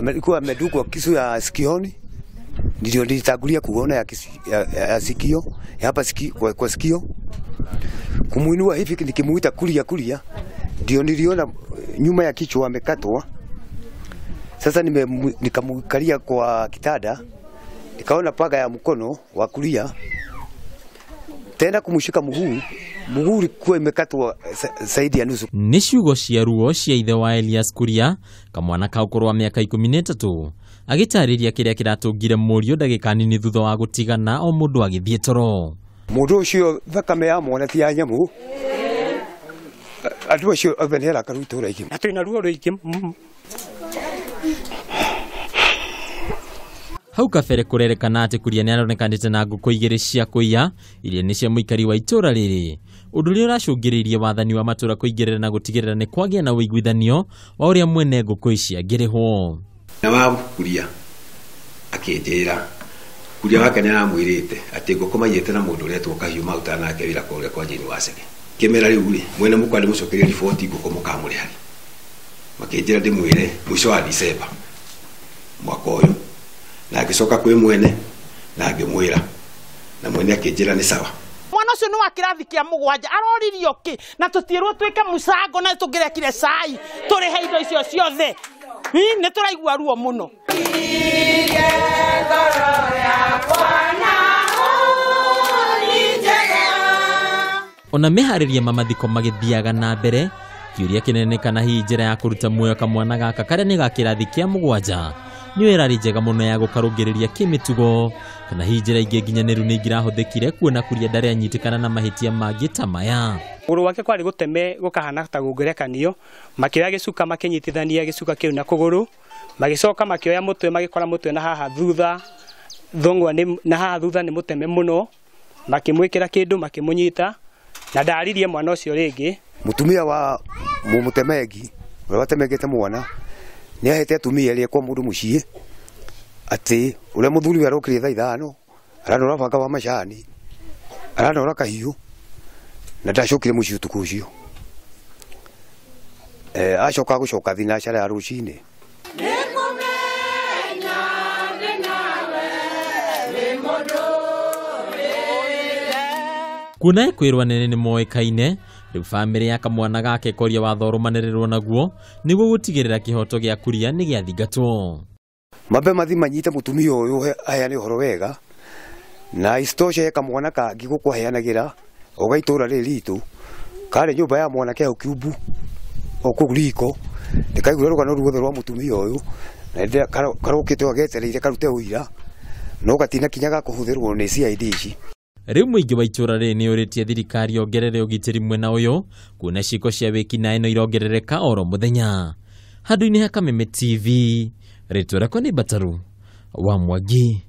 Alikuwa amedungwa kisu ya sikioni, ndio nilitangulia kuona ya, kisu, ya sikio ya hapa kwa sikio, kumuinua hivi nikimuita kulia kulia, ndio niliona nyuma ya kichwa amekatwa. Sasa nikamkalia kwa kitanda, nikaona paga ya mkono wa kulia, tena kumshika mguu, mguu ulikuwa imekatwa zaidi ya nusu. Nĩ ciugo cia ruo cia ithe wa Elias Kuria, kamwana ka ũkũrũ wa mĩaka 13, agĩtarĩria kĩrĩa kĩratũngire mũriũ ndagĩka nini thutha wa gũtigana o mũndũ agĩthiĩ toro. Mũndũ ũcio thakame ya mwana ti ya nyamũ. Andũ acio othe nĩ arakaru itũũra igima. Na twĩna ruo rũingĩ. Hau kabere kũrerekana atĩ Kuria nĩaronekanĩte na ngũkũ igĩrĩ cia kũiya iria nĩ cia mũikari wa itũũra rĩrĩ, ũndũ ũrĩa ũracũngĩrĩirie wathani wa matũũra kũingĩrĩra na gũtigĩrĩra nĩ kwagĩa na ũiguithanio wa ũrĩa mwene ngũkũ ici angĩrĩhwo. Na wa Kuria akĩnjĩra Kuria wake nĩ aramwĩrĩte atĩ ngũkũ maiyĩte na mũndũ ũretwo Kahiũ maruta nake wĩra kũrĩa kwa Jane Wacege. Kĩmera rĩu rĩ, mwene mũkwa ndĩmũcokerie riboti ngũkũ mũkamũrĩha rĩ. Makĩnjĩra ndĩmwĩre mũico wa December mwaka ũyũ, na ngĩcoka kwĩ mwene na ngĩmwĩra, na mwene akĩnjĩra nĩ sawa. Mwana ũcio nĩ wa kĩrathi kĩa 7 aroririo kĩ na tũtiĩrwo twĩke mũcango na tũngĩrekire cai tũrĩhe indo icio ciothe. Nĩ tũraigua ruo mũno. Ona meharĩria ma mathiko magĩthiaga na mbere, kĩũria kĩnene kana hihi njĩra ya kũruta muoyo kamwana gaka karĩa nĩ ga kĩrathi kĩa 7 nĩyo ĩrarĩ njega mũno ya gũkarũngĩrĩria kĩmĩtugo, kana hihi njĩra ingĩ nginyanĩru nĩ ingĩrahũthĩkire kuona Kuria ndarĩ anyitĩkana na mahĩtia mangĩ ta maya. Kũgũrũ gwake kwarĩ gũteme gũkahana ta gũngerekanio, makĩoya gĩcuka makĩnyitithania gĩcuka kĩu na kũgũrũ, magĩcoka makĩoya mũtwe magĩkora mũtwe na haha thutha thũng'wa nĩ na haha thutha nĩ mũteme mũno, makĩmwĩkĩra kĩndũ makĩmũnyita na ndaririe mwana ũcio rĩngĩ. Mũtumia wa mũmũtemengi ũrĩa watemengete mwana nĩ ahete atumia erĩ kwa mũndũ mũciĩ atĩ ũrĩa mũthuri we arokire thaa 5 aranora banga wa macani aranora kahiũ na ndacokire mũciĩ ũtukũ ũcio. Acoka gũcoka thinacara ya rũcinĩ. Kuona kwĩrwo nene nĩ moĩkaine, rĩu bamĩrĩ ya kamwana gake koria watho ũrũmanĩrĩrwo naguo nĩguo gũtigĩrĩra kĩhoto gĩa Kuria nĩ gĩathingatwo. Mambe mathi manyite mũtumia ũyũ aheane ũhoro wega, na isitoshe kamwana kangĩ gũkũ aheanagĩra o ga itũũra rĩrĩ ritũ, karĩ nyũmba ya mwanake hau Kiumbu o kũu riko, ndĩkaigua rũgano ruothe rwa mũtumia ũyũ na karokĩte agetereire karute ũira no gatinakinya ga kũhũthĩrwo nĩ CID ici. Rĩu mũingĩ wa itũũra rĩrĩ nĩ ũrĩtie thirikari yongerere ũgitĩri mwena ũyũ kuona ciĩko cia wĩkinaĩ no irongerereka oro mũthenya. Handũ-inĩ ha Kameme TV, rĩtwa rĩakwa nĩ Mbataru wa Mwangi.